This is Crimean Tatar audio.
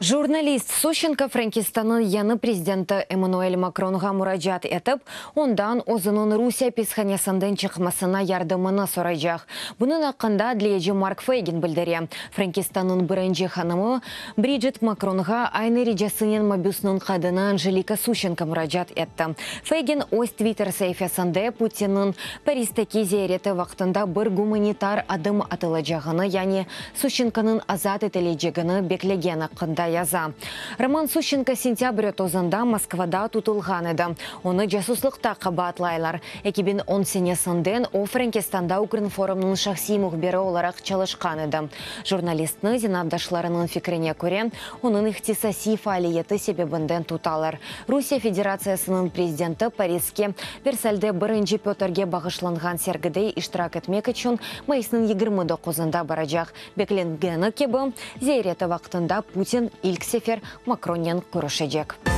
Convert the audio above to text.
Jurnalist Suşçenko Frenkistannıñ yañı prezidenti Emmanuel Makronğa muracaat etip, ondan özüniñ Rusiye apishanesinden çıqmasına yardımını soraycaq. Bunıñ aqqında adliyeci Mark Feygin bildire. Frenkistannıñ birinci hanımı Brijit Makronğa aynı ricasınen mabüsniñ qadını Anjelika Suşçenko muracaat etti. Feygin öz Twitter saifesinde Putinniñ Paristeki ziyareti vaqtında bir gumanitar adım atılacağını, yani Suşçenkonıñ azat etilecegini beklegen aqqında yaza. Roman Suşçenko sentâbr otuzında Moskvada tutulğan edi. Onı casuslıqta qabaatlaylar. 2010 senesinden o Frenkistanda Ukrinformnıñ şahsiy mühbiri olaraq çalışqan edi. Jurnalistni, zenaatdaşlarınıñ fikrine köre, onıñ ihtisasiy faaliyeti sebebinden tutalar. Rusiye Federatsiyasınıñ prezidenti Pariske Versalde birinci Pötrge bağışlanğan sergide iştirak etmek içün mayısnıñ 29-ında baracaq. Beklengeni kibi, ziyareti vaqtında Putin ilk sefer Makronnen körüşecek.